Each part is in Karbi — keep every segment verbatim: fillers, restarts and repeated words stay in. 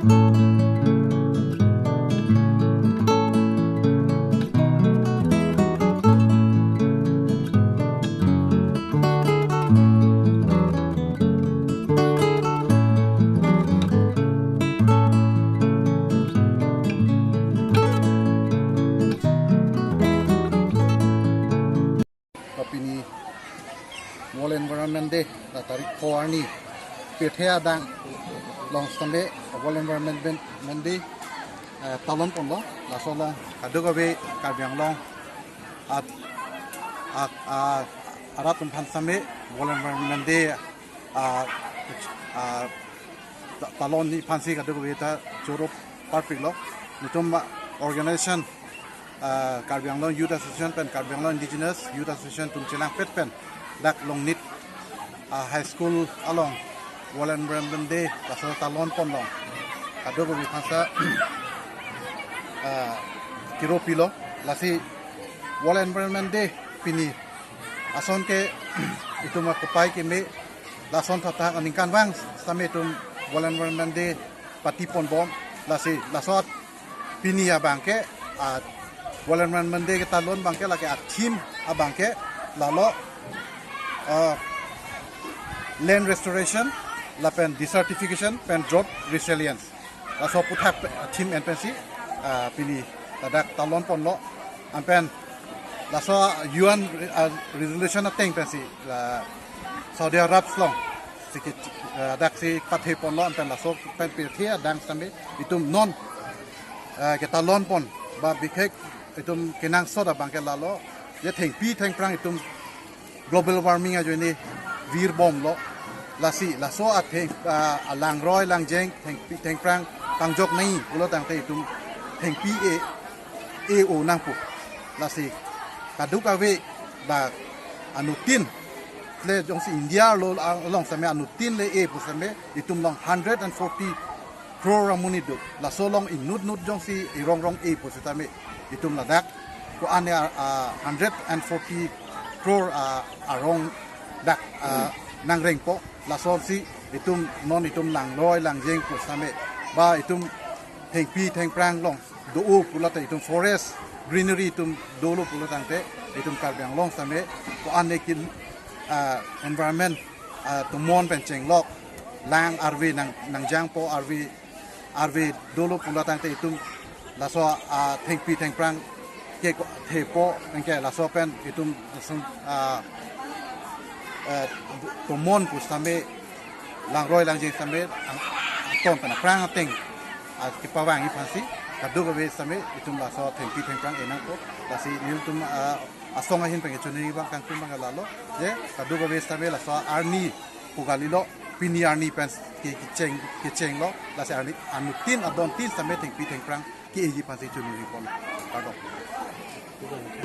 Pini World Environment Day, la tarik pho arni, pirthe adang along sitame World Environment Day, eh, talon ponlo, laso along kadokave Karbi Anglong at, at, ah, arat atum aphan sitame World Environment Day, ah, ah, ta-, talon ni aphansi kadokave ta choro parpiklo. Nelitum, ah, organization, ah, Karbi Anglong Youth Association pen Karbi Anglong Indigenous Youth Association atum chelangpet pen dak Longnit, ah, High School along World Environment Day laso talon ponlong kadokave aphansi, ah, kiro pilo. Lasi World Environment Day pini ason ke itum akopai keme, lason thakthak aningkanvang sitame itum World Environment Day pati ponbom. Lasi laso pini abang ke, ah, World Environment Day ketalon abang ke lake a-theme abang ke lalo, ah, land restoration lapen desertification pen drought resilience. Laso aputhak pe-, theme en pensi, ah, pini ladak talon ponlo. Anpen laso U N re-, ah, resolution ateng pensi la Saudi Arab along si ke, ah, daksi pathe ponlo, anpen laso pen pirthe adang sitame itum non, ah, ketalon pon ba bikhek itum kenangsot abang ke lalo, je thengpi thengphrang itum global warming ajoine virbomlo. Lasi laso atheng, ah, alangroi langjeng thengpi thengphrang pangjok nangji pulo tangte itum thengpi e, e-o nangpo. Lasi kadokave ba anuttin le jongsi India arlo along sitame anuttin le e pu sitame itum along hundred and forty crore amonit do. Laso along inut nut jongsi irong rong e pu sitame itum ladak ko-an e, ah, hundred and forty crore, ah, arong dak, ah, nangrengpo. Lasonsi itum non itum langroi langjeng pu sitame ba itum thengpi thengphrang along do-o pulote itum forest greenery itum dolo pulo tangte itum Karbi Anglong sitame ko-an e kin, ah, environment, ah, tomon pen chenglok, lang arve nang, nangjangpo, arve arve dolo pulo tangte itum laso, ah, thengpi thengphrang ke ko-, thepo, anke laso pen itum lason, ah, eh, tomon pu sitame langroi langjeng sitame ang-, angton pen aphrang ateng, ah, kepavangji aphansi kadokave sitame itum laso thengpi thengphrang e nangpo. Lasi nelitum, ah, asong ahin pen kechoningri abang kangtung abang lalo, je kadokave sitame laso arni pu kalilo, pini arni pen ke, kecheng, kechenglo, lasi arni anuttin adontin sitame thengpi thengphrang ke-eji aphansi choningri pon. Kardom.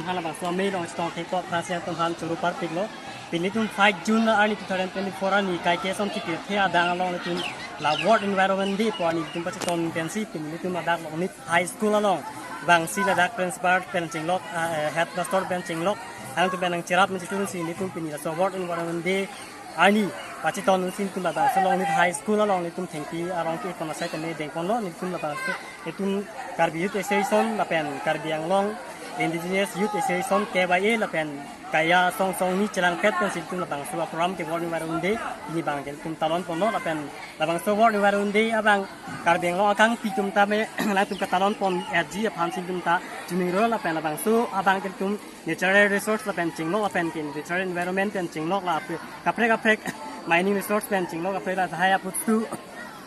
Hala bangso amei along chetong thekthok thrasi atum aphan choro parpiklo. Pini tum five June arni two thousand twenty-four arni kaike asonsi pirthe adang along itum la World Environment Day pu arni itum pacheton pensi pini itum ladak Longnit High School along vangsi ladak principal pen chenglok, ah, eh, headmaster pen chenglok, alangtum pen nangcherap nangchitunsi itum pini laso World Environment Day arni pacheton si itum labangso Longnit High School along itum thengpi arong ke-e pon asai tame dengponlo. Itum labangso itum Karbi Youth Association lapen Karbi Anglong Indigenous Youth Association, K Y A, lapen kaya song song ni chelangpet pensi itum labangso program ke World Environment Day ni abang ke itum talon ponlo. Lapen labangso World Environment Day abang Karbi Anglong akangpi atum tame alangtum katalon pon-etji aphansi itum ta choningrilo. Lapen labangso abang ke itum natural resource lapen chenglok lapen ke natural environment pen chenglok la ap-, kaprek kaprek mining resource pen chenglok kaprek la tahai apustu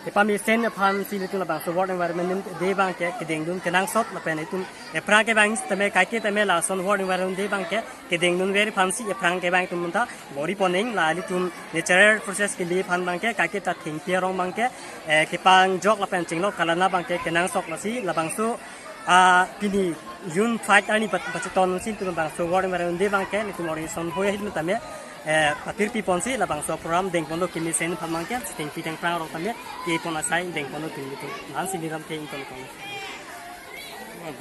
kepamesen aphansi itum labangso World Environment Day abang ke kedengdun kenangsot lapen itum ephrang kevang sitame kaike tame lason World Environment Day abang ke kedengdunver aphansi ephrang kevang atum ta bor-i pon-ing, la ilitum natural resources kele aphan abang ke kaike ta thengpi arong abang ke, eh, kepangjok lapen chenglok kalana abang ke kenangsot, lasi labangso ah, pini June five arni pat-, pacheton si itum labangso World Environment Day abang ke itum organization hoi ahin tame, eh, patirpi ponsi labangso program dengponlo kemesen aphan abang ke thengpi thengphrang arong tame ke-e pon asai dengponlo pini itum. Ansi Niram Keng ingtonkong.